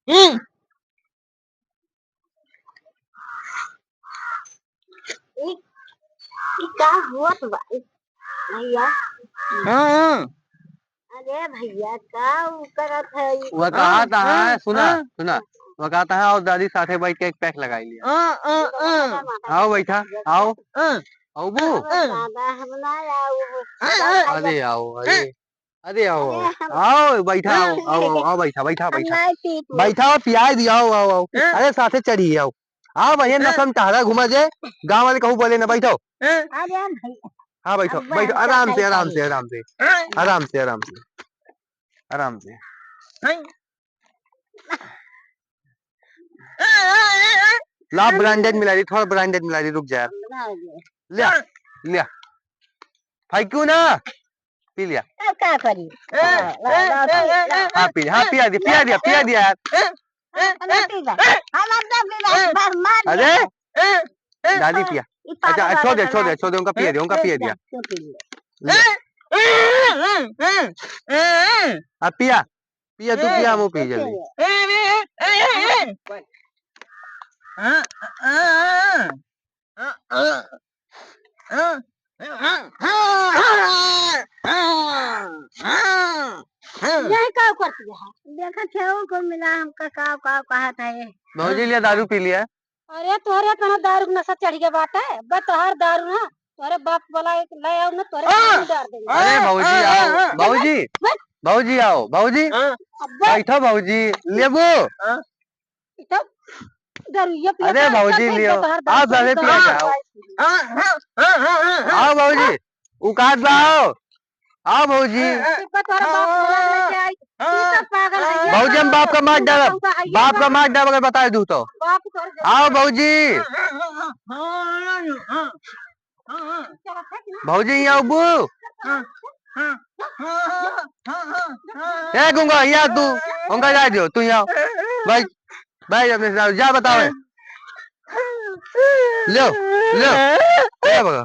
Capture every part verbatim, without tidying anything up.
हम्म। ई, ई का होत बा? ई, भैया। हाँ, हाँ। अरे भैया, का उ करत है? ई वह कहा हाँ, था, हाँ, सुना, हाँ। सुना। वह कहा था, "आओ दादी, साथे बैठ के एक pack लगाई लिया।" हाँ, हाँ, हाँ। आओ बैठा, आओ। हाँ। आओ बू। अरे दादा, हम ना आओ। हाँ, हाँ। अरे आओ, अरे। अरे आओ, अरे आओ, हम आओ, बैठा, आओ, हाँ, आओ, आओ, आओ, बैठा, बैठा, हम बैठा। नहीं पीते। बैठा, पियाई दिया, आओ, आओ, आओ। हाँ। अरे साथे चढ़ी, आओ। आओ भैया, हाँ। नशा में टहरा घूमा जाए, गाँव वाले कहूँ बोले ना, बैठो। हाँ। अरे हम भैया। हाँ, बैठो, अब बैठो, बैठ, आराम से, बैठ, आराम से, बैठ। आराम से, हाँ। आराम से, आराम से, आराम से। हाँ। ला, branded मिला दी, थोड़ा branded मिला दी, रुक जा यार। बना दे। लिया, लिया। फेंकू ना, पी लिया। अब का करी? हाँ, ला, ला, ला, ला। हाँ, पी लिया, हाँ, पिया दिया, पिया दिया, पिया दिया यार। हम ना पीबा, हम अब ना पीबा, एक बार मार अरे, लिया। दादी पिया। ई पागल अच्छा, छोड़ दे, वाला छोड़ दे, बनाए छोड़ दे, उनका पिया दिया, उनका पिया दिया। क्यों पी लिया? लिया। अब पिया, पिया, तू पिया, हम पी जल्दी। यही का करती है? देखा छे, वो को मिला हमका का, का कहत है। भौजी लिया, दारू पी लिया। अरे तोहरे कहाँ दारू के नशा चढ़ गया बाटे? बस तोहार दारू ना, तोहरे बाप वाला एक ले आओ ना, तोहरे पानी डार देंगे। अरे भौजी आओ, भौजी, बस। भौजी आओ, भौजी। अब्बा। बैठो भौजी, लेबू। ई तो दारू ये पिया अरे भौजी लियो, तोहार दारू आ सारे पिया जाओ। आओ भौजी, उकात बा आओ। आओ भौजी। तोहरा बाप वाला लेके आई। तू तो पागल है, ये भौजी, हम बाप का मार डालब। बाप का मार डालब अगर बताए दू तो। बाप तोहरे आओ भौजी। भौजी, यहाँ अबू। ए गुंगा, यहाँ तू। गुंगा, जा जो, तू यहाँ। भाई, भाई, अपने से जा, बताओ। ले, ले, ले बगा।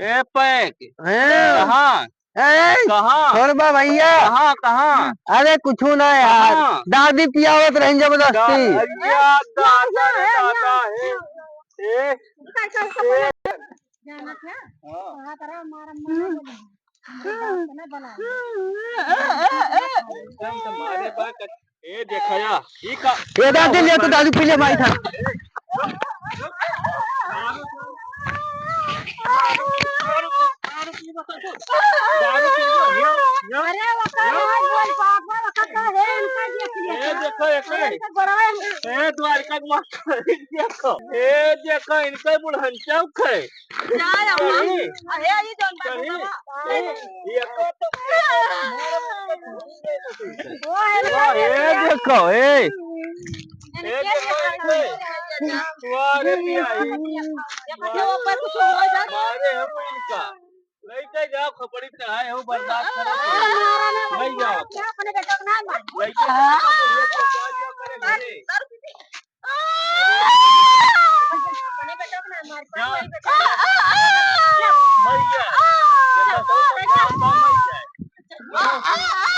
ए पैक, हैं? कहाँ? ए, कहाँ? छोड़बा भैया। कहाँ, कहाँ? अरे कुछ ना यार, कहाँ? दादी पियावत रही जबरदस्ती। दा-, अरे दादा रे दादा, हे, हे, हे। जानत है? हाँ। कहा करा, हमारा मन ना बोले। हमारे बाप के ना बोला। एकदम तुम्हारे बाप का, ए देखा या, ई का, ए दादी, ले तो दारू पी ले माई था। अरे ओकर आज बोल पापा, ओकर तो है, इनका देख लिया। ए देखो, एकर। इनका गोड़वा है। ए द्वारिका के मास्टर, देखो। ए देखो, इनका बुढ़न चौक है। जा, अम्मा। चढ़ी। अरे, ई जौन बा, चढ़ी। बाबा। ए, ये तो वो है, वाह, ए देखो, ए। ए देखो, ए। वाह रे पिया, ए। देखो, वो पर कुछ हो जाए। मारे हम इनका। लइके जाओ, खपड़ी चढ़ाए हो, बर्दाश्त करो। नहीं जाओ। अपने बेटा को ना मार। लइके जाओ, तो ये तो जा, जा करे घरे। अपने बेटा को ना मार। जाओ। मर गया। ये तो मर गया।